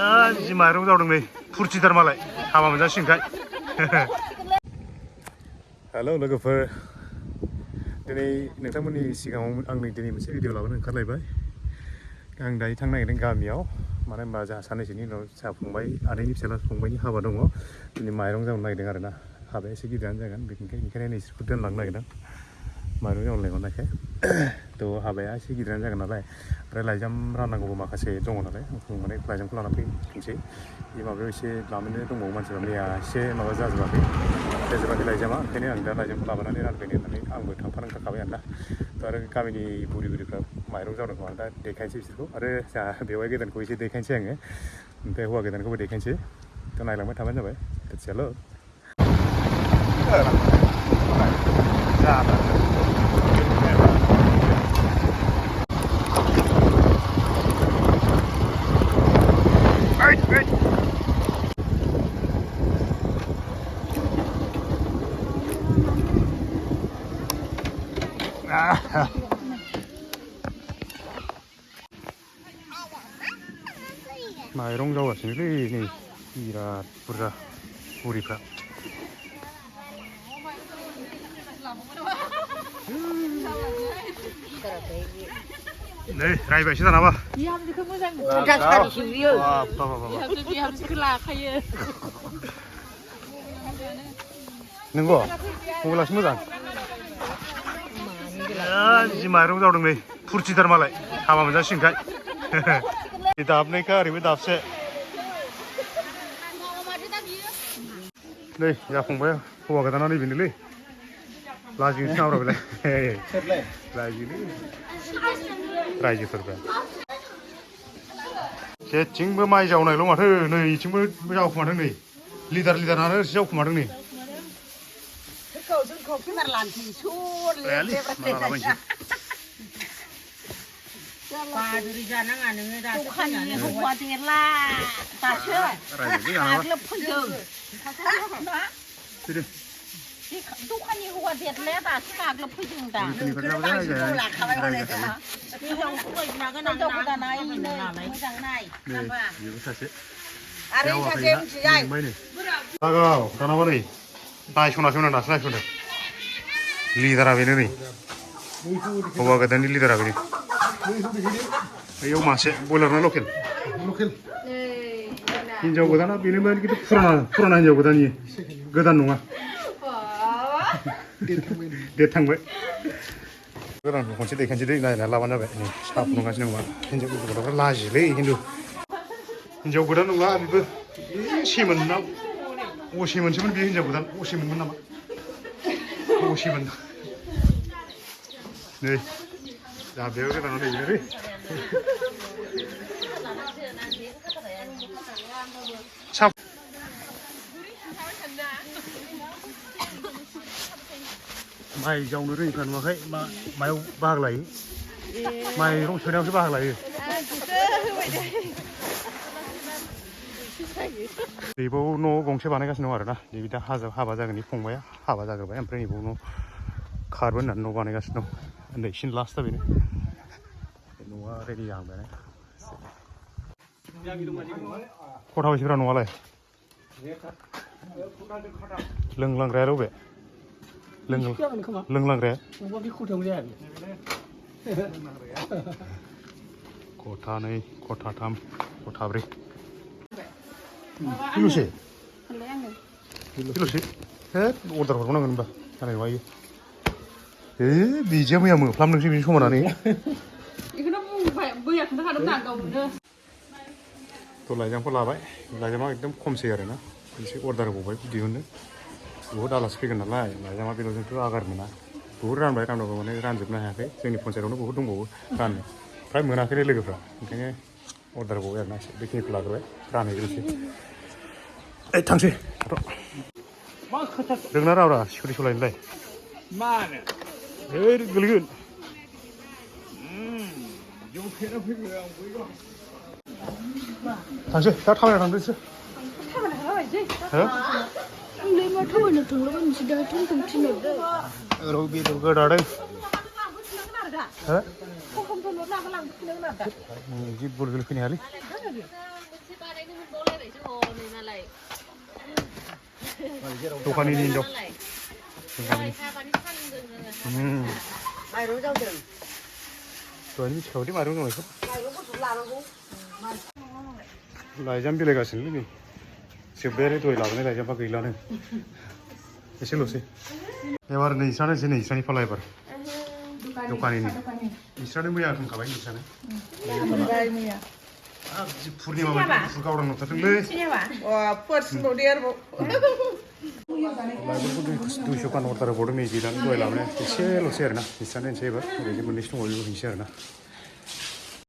जि माइरं जावदों नै फुरथिथार मालाय हाबा मोनजासिगोनखाय हेल' लोगोफोर दिनै नोंथांमोननि सिगाङाव आं दिनै मोनसे भिडिअ लाबोनो ओंखारलायबाय आं दायो थांनो नागिरदों गामियाव मानो होनबा जोंहा साननैसोनि उनाव जोंहा फंबाय आदैनि फिसाला फंबायनि हाबा दङ दिनै माइरं जावनो नागिरदों आरो ना हाबाया एसे गिदिरानो जागोन बेनिखायनो नोंसोरखौ दोनलांनो नागिरदों माइरं जावनो लेंहरनायखाय थ' हाबाया एसे गिदिरानो जागोन नालाय ओमफ्राय लाइजाम राननांगौबो माखासे दङ नालाय माने लाइजामखौ लाना फैनोसै बे माबायाव एसे लाबोनो दंबावो मानसिफ्रा मैया एसे माबा जाजोबाखै लाइजामा ओंखायनो आं दा लाइजामखौ लाबोनानै रानफैनो होननानै आंबो थांफानो ओंखारखाबाय आरोना थ' आरो गामिनि बुरि बुरिफ्रा माइरं जावनांगौ आं दा देखायनोसै बिसोरखौ आरो जोंहा बेवाइ गोदानखौ एसे देखायनोसै आङो ओमफ्राय हौवा गोदानखौबो देखायनोसै थ' नायलांबाय थाबानो जाबाय हेल' माइरं जावगासिनोलै नै बिराद बुरजा बुरिफ्रा नै रायबायसो दानाबा बिहामजोखौ मोजां बिहामजोखौ लाखायो नंगौ मबाइलासो मोजां जि माइरं जावदों नै फुरथिथार मालाय हाबा मोनजासिगोनखाय दाबनैखा ओरैबो दाबसे नै जाफंबाय हौवा गोदाना नैबेनोलै लाजिनोसो नाङाब्रा बेलाय लाजियोलै रायजोफोरबा जेथिंबो माइ जावनायल' माथो नैथिंबो जावखुमादों नै लिडारानो जावखुमादों नै बाजुरि जानाङा नोङो दासो दखाननि हौवा देरला दासो आग्लोब फैदों दखाननि हौवा देरलाया दासो गाग्लोब फैदों दा दानाबा नै नायसनासै दासो नायसनदों लिडारा बेनो नै हौवा गोदाननि लिडारा बेनो बैयाव मासे बयलार ना लकेल हिनजाव गोदाना बेनोमोन खिन्थु फुराना हिनजाव गोदाननि गोदान नङा डेट थांबाय गोदानखौ खनसे देखायनोसै दै नायना लाबानो जाबाय नै साहा फुदुंगासिनो नङा हिनजाव गथ'फ्रा लाजियोलै खिन्थु हिनजाव गोदान नङा बेबो सेमोन ना असेमोनसोमोन बे हिनजाव गोदान असेमोनमोन नामा असेमोन नै दा बेयाव गोदाना नैलै माइ जावनो रोङिफ्रा नुवाखै मायाव बाहागो लायो माइरं सोनायावसो बाहागो लायो नैबाव न' गंसे बानायगासिनो दं आरोना नैबे दा हाबा जागोननि फंबाया हाबा जाग्रोबाय ओमफ्राय नैबाव न' खारबो होननानै न' बानायगासिनो दं उन्दैसिन लास्टआ बेनो न'आ रेडि जाहांबाय खथा बेसेफ्रा न'आलाय लोंलांग्राया बबे लोंलांग्राया खथानै खथाथाम खथाब्रै किल'से हे अर्डार हरबावनांगोन होनबा जानाय नङा इयो बिदिया मैया मोफ्लामदोंसो बिनि समानानै थ' लाइजामखौ लाबाय लाइजामा एकदम खमसै आरोना एसे अर्डार होबावबाय दिहुननो बहुद आलासि फैगोन नालाय लाइजामा बेल'जोंथ' आगार मोना बहुद रानबाबो माने रानजोबनो हायाखै जोंनि पन्सायतआवनो बहुद दंबावो राननो फ्राय मोनाखैलै लोगोफ्रा ओंखायनो अर्डार होबावबाय आरोना एसे बेखिनिखौ लाग्रोबाय रानहैग्रोसै थांसै रोंना रावरा स्कुटि सालायनोलाय गोलैगोन थांसै दा थाबायना थांदोंसो बेदर गोदादों जि बुल फैनो हायालै दखाननि हिनजाव माइरं जावदों दहायनो मिथिखाबायदि माइरं दंनायखौ माइरंखौ लानांगौ लाइजाम बिलाइगासिनो नै जोब्बाय आरो दहाय लाबोनाय लाइजामफ्रा गैलानो एसेल'सै एबार नै इसरानोसै नै इसरानि फाला एबार दखानिनि इसरानो मैया होनखाबाय इसरानो पुर्निमा बायदि गुफुर गावरां नुथारदोंलै लाइफोरखौ 200 गाहाम अर्डार हरदों नै गैलानो दहाय लाबोनाय एसेल'सै आरोना इसरानो होनसै एबार ओरैनो मोननैसो दंबावो बेखौ हैनोसै आरोना